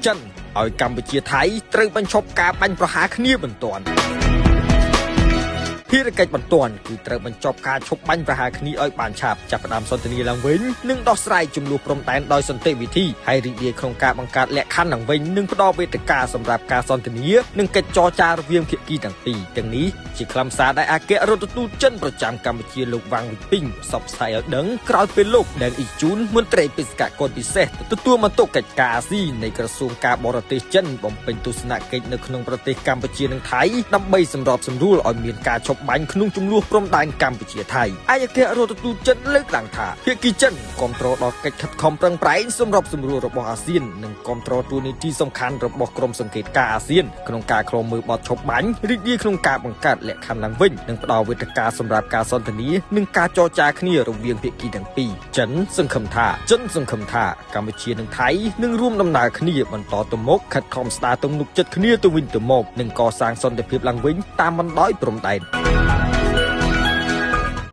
ចិនឲ្យកម្ពុជាថៃត្រូវបញ្ឈប់ការបាញ់ប្រហារគ្នាបន្ទាន់។ ភារកិច្ចបន្ទាន់គឺត្រូវបញ្ចប់ការឈប់បាញ់ប្រហារគ្នាឲ្យបានឆាប់ ចាប់ផ្ដើមសន្ទនាឡើងវិញ និងដោះស្រាយចំនួនព្រំដែនដោយសន្តិវិធី ហើយរីករាយក្នុងការបង្កើតលក្ខខណ្ឌឡើងវិញ និងផ្ដល់វេទិកាសម្រាប់ការសន្ទនានិងកិច្ចចរចារវាងភាគីទាំងពីរ។ ទាំងនេះជាខ្លឹមសារដែលអគ្គរដ្ឋទូតចិនប្រចាំកម្ពុជា លោកវ៉ាងវិពីង ផ្សព្វផ្សាយឲ្យដឹង ក្រោយពេលលោកដែងអ៊ីជូន មន្ត្រីបេសកជនពិសេសទទួលបន្ទុកកិច្ចការអាស៊ីនៃក្រសួងការបរទេសចិន បំពេញទស្សនកិច្ចនៅក្នុងប្រទេសកម្ពុជានិងថៃ ដើម្បីសម្របសម្រួលឲ្យមានការឈប់បាញ់ក្នុងចំនួនព្រំដែនកម្ពុជាថៃ។ ឯកអគ្គរដ្ឋទូតចិនលើកឡើងថា ភាគីចិនគ្រប់គ្រងដល់កិច្ចខិតខំប្រឹងប្រែងសម្របសម្រួលរបស់អាស៊ាន និងគ្រប់គ្រងតួនាទីសំខាន់របស់ក្រុមសង្កេតការអាស៊ានក្នុងការឃ្លាំមើលបទឈប់បាញ់ រីករាយក្នុងការបង្កើតលក្ខខណ្ឌឡើងវិញ និងផ្ដល់វេទិកាសម្រាប់ការសន្ទនានិងការចរចាគ្នារវាងភាគីទាំងពីរ។ ចិនសង្ឃឹមថា កម្ពុជានិងថៃនឹងរួមដំណើរគ្នាបន្តទៅមុខ ខិតខំស្ដារទំនុកចិត្តគ្នាទៅវិញទៅមក និងកសាងសន្តិភាពឡើងវិញតាមបណ្ដោយព្រំដែន។